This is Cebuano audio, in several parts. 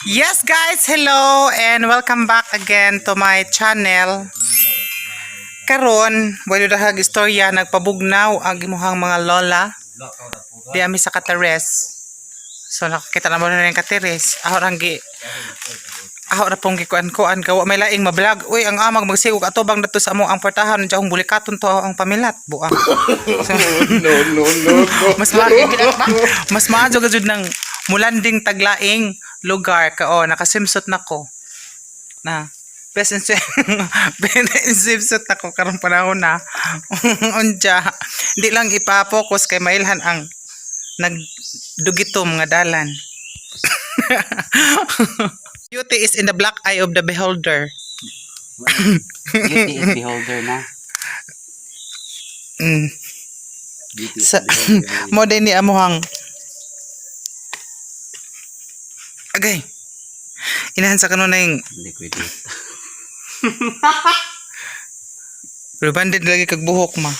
Yes guys, hello and welcome back again to my channel. Karon, wala dahag istorya nagpabugnaw ang imuhang mga lola. Di ami sa Katares. So nakakita na mo na yung Katares. Aho rang gi aho ra pong gikuan-kuan kawa may laing mablog. Uy, ang amag magsigog atubang dato sa amo ang portahan diyan akong bulikaton to ang pamilat buang. So, No, no, no, no. mas ma mas maadyo ka jud ng mulanding taglaing lugar ka, oh, nakasimsot na ko na best in swimsuit na ko karong panahon na. Unja, di lang ipa-focus kay mailhan ang nagdugitom nga dalan. Beauty is in the black eye of the beholder. Beauty is beholder na. Beauty is Sa beholder. mo din ni amuhang agay inahan sa kanunay. Liquidate. Rebanded lagi kag buhok ma.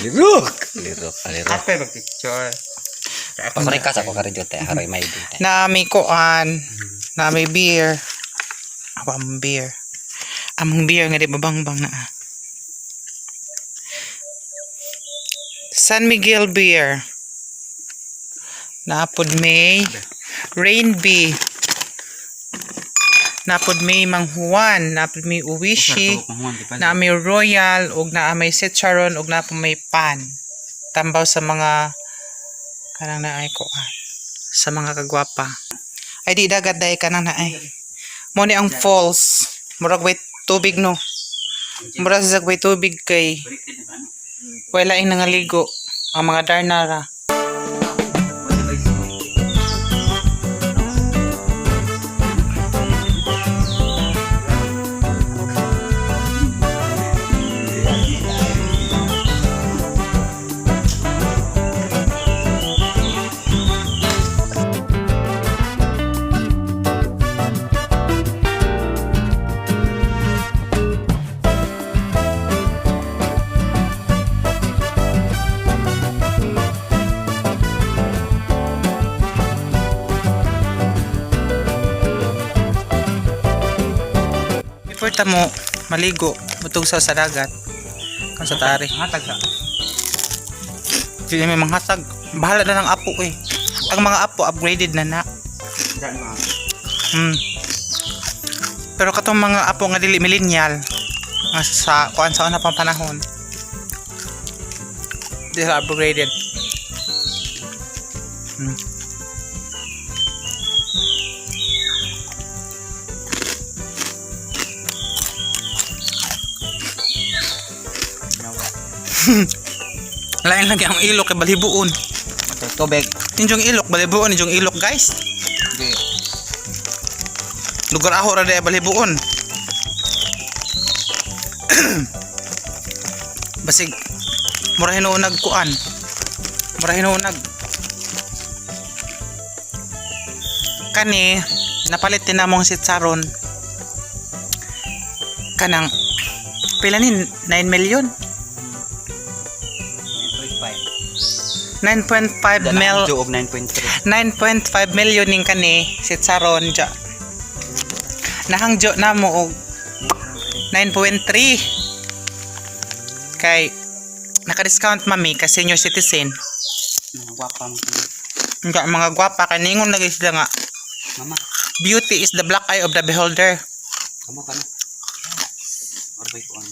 Lirok. Lirok, alirok. Ate mag-picture. Pasari ka sa ko karidyo te, haroy may di te. Na may kuan, na may beer. Ako among beer. Among beer nga di mabangbang na. Ah. San Miguel beer. Napod may Rain Bee. Napod may Manghuan, napod may Uwishi, na may Royal, ug na may Sitcharon, ug na may Pan. Tambaw sa mga kanang naay kuan sa mga kagwapa. Ay di dagat dai kanang naay. Mo ni ang falls. Murag way tubig no. Murag sa way tubig kay wala ing nangaligo ang mga darnara. Before ta mo maligo, mutugsaw sa dagat. Kung sa tari. Hatag sa. Di may manghatag. Bahala na ng apo eh. Ang mga apo upgraded na na. Daan mga. Pero katong mga apo nga dili millennial nga sa kuan sa una pang panahon. Di sila upgraded. Lain lagi ang ilok kay balibuon. Okay, tubig. Injong ilok balibuon, injong ilok guys. Di. Lugar aho ra day balibuon. Basig mura hinuunag kuan. Mura hinuunag. Kani napalit din namong si Charon. Kanang pila ni 9 million? 9.5. 9.5 mil. Job 9.3. 9.5 million ning kani si Charon ja. Nahangjo na mo og 9.3. Kay naka-discount mami ka senior citizen. Mga gwapa mo. Nga mga gwapa kay ningon lagi sila nga Mama, beauty is the black eye of the beholder. kamo ka na. Orbay ko ano.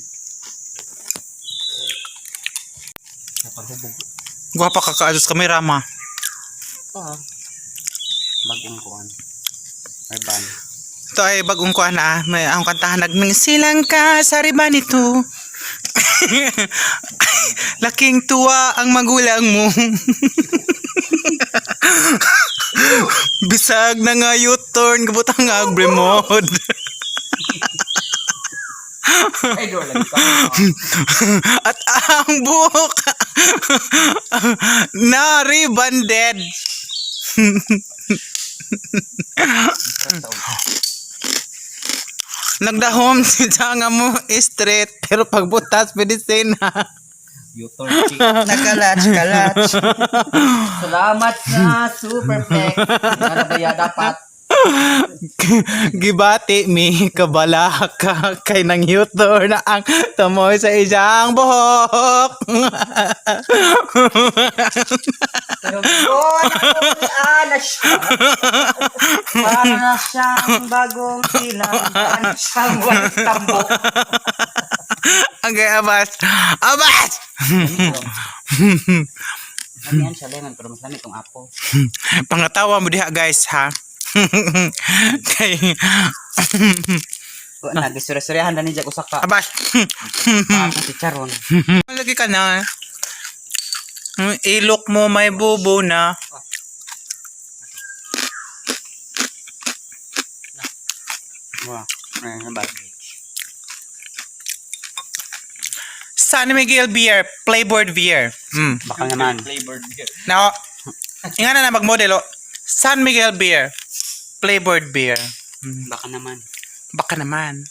Napahubog. Gwapa ka kaayos kamera ma. Ah. Bagong kuan. Ay ban. Ito ay bagong kuan na may ang kantahan nagming silang ka sa riba nito. Laking tuwa ang magulang mo. Bisag na nga U-turn, kabutang nga agbremod. Ay, do lagi ka. At ang buhok na rebanded. Nagdahom si Changa mo street pero pagbutas medisina. U-turn chick. Nakalatch, kalatch. Salamat sa Superflex. Ano ba ya dapat? Gibati mi kabalaka kay nang yutor na ang tumoy sa iyang buhok. Pero na siya. Para na siyang bagong silang. Para na siyang walang tambo. Okay, abas. Abas! Lamian siya lemon, pero mas lami itong apple. Pangatawa mo diha, guys, ha? Kay Wala na, gisure-surehan na ni Jack Usaka. abas. Parang si Charon. Lagi ka na. Ilok mo may bubo na. Wow. Ayun, ba? San Miguel beer, flavored beer. Baka naman. Flavored beer. Now, nga na na magmodelo. San Miguel beer, flavored beer. Baka naman. Baka naman.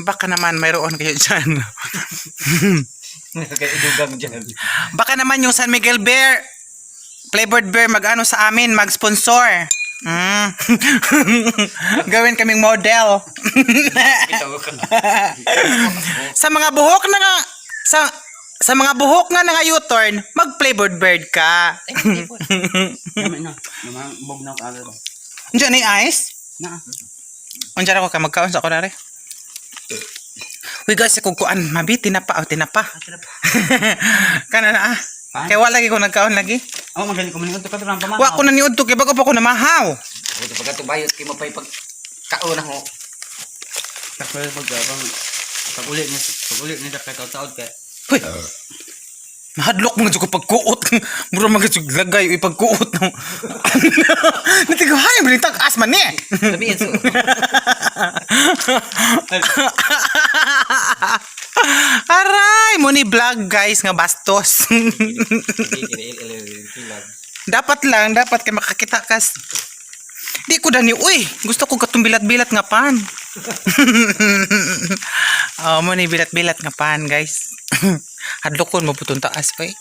Baka naman mayroon kayo dyan. Kay idugang dyan. Baka naman yung San Miguel beer, flavored beer, mag-ano sa amin, mag-sponsor. Gawin kaming model. Bitaw ka. Sa mga buhok na nga, sa mga buhok nga nga U-turn, mag-flavored bird ka. Lami na. Naman, bog na ako agad. Diyan ni ice? Na. Unsa ra ko ka magkaon sa ako dare? Uy guys, ako kuan mabi tinapa o tinapa. Kana na ah. Pan? Kay wala lagi ko nagkaon lagi. Oh, magaling ko maningon to ka pero pamahaw. Wa ko na niudto kay bago pa ko namahaw. Ito pagkatubayot kay mapay pag kaon ako. Tapos pag pag uli ni pag uli ni kay taod kay. Hoy. Mahadlok mga jud ko pagkuot. Mura mga jud lagay uy pagkuot no. Natigahay man tag as man ni. Sabihin so. Aray, mo ni vlog guys nga bastos. Dapat lang, dapat kay makakita kas. Di ko dani, uy, gusto ko katong bilat-bilat nga pan. Oh, mo ni bilat-bilat nga pan, guys. Hadlokon mo putong taas, oy.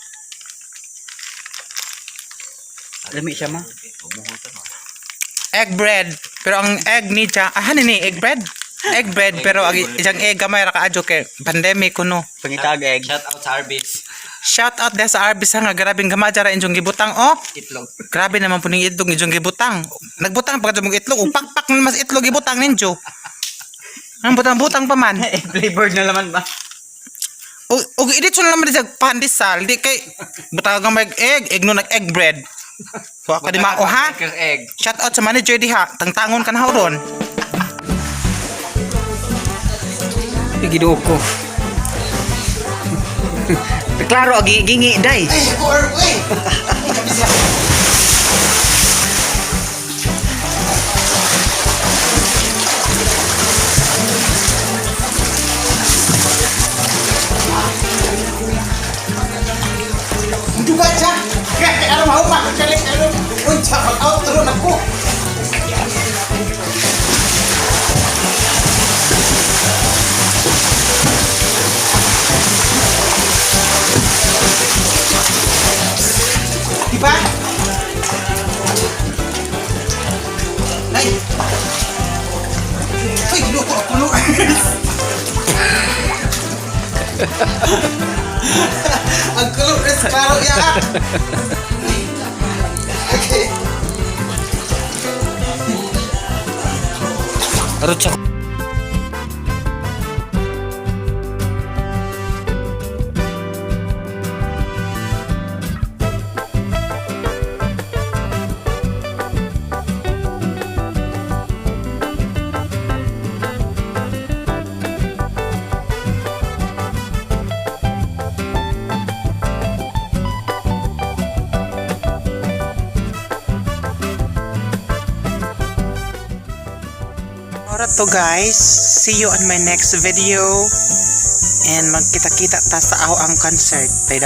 Lami siya ma. Egg bread. Pero ang egg ni siya, ah, ano ni egg bread? Egg bread, pero ang isang egg gamay ra kaadyo kay pandemic kuno. Pangitag egg. Shout out sa Arby's. Shout out dahil sa Arby's ha, nga grabing gamay ra inyong gibutang oh. Itlog. Grabe naman po ning itlog inyong gibutang. Nagbutang pa kadto mong itlog, ug pakpak na mas itlog gibutang ninyo. Ang butang-butang pa man. Egg flavored na laman ba? Og edit na naman siya pandesal, di kay butang ka mag egg, egg no nag egg bread. Wa ka di mao ha. Kang egg. Shout out sa manager diha, tangtangon ka na ho ron. Giduog ko. Klaro agi gingi day. Duga siya. Kaya alam mo pa kali alam unsa mag outro na ko. Diba? Nay. Uy, loko ako no. Ang kulong is klaro ya. Okay. Rutsa. Ora to guys, see you on my next video and magkita-kita ta sa aw ang concert. Tayo.